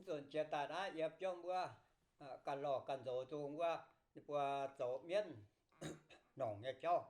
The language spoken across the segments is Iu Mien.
Nzunc jiex daaih naaiv yie biomv wuov, ganh lorh ganh nzox nzung wuov, ninh mbuo zoux mienv nongc nyei jauv.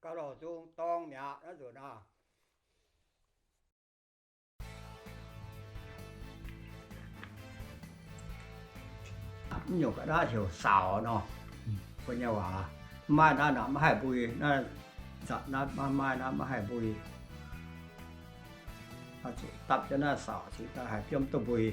Gauh lorqc nzung dorng mi'aqv naaiv nzunc aac. Mv nyungc ga'naaiv heuc saauc nor, mbuo nyei waac. Mv maaih naaiv nor maiv haih mbui, naaiv nzatc naaiv maiv maaih naaiv maiv haih mbui. Zuqc dapv jienv naaiv saauc cingx daaih haih biomv duqv mbui.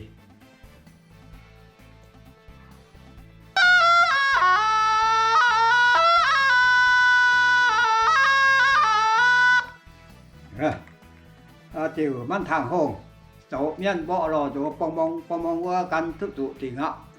Diuc manv tangh hongh, zoux mienv mborqv lorh nzox bong mong bong mong wuov gan duqv zuqc dingc aqv.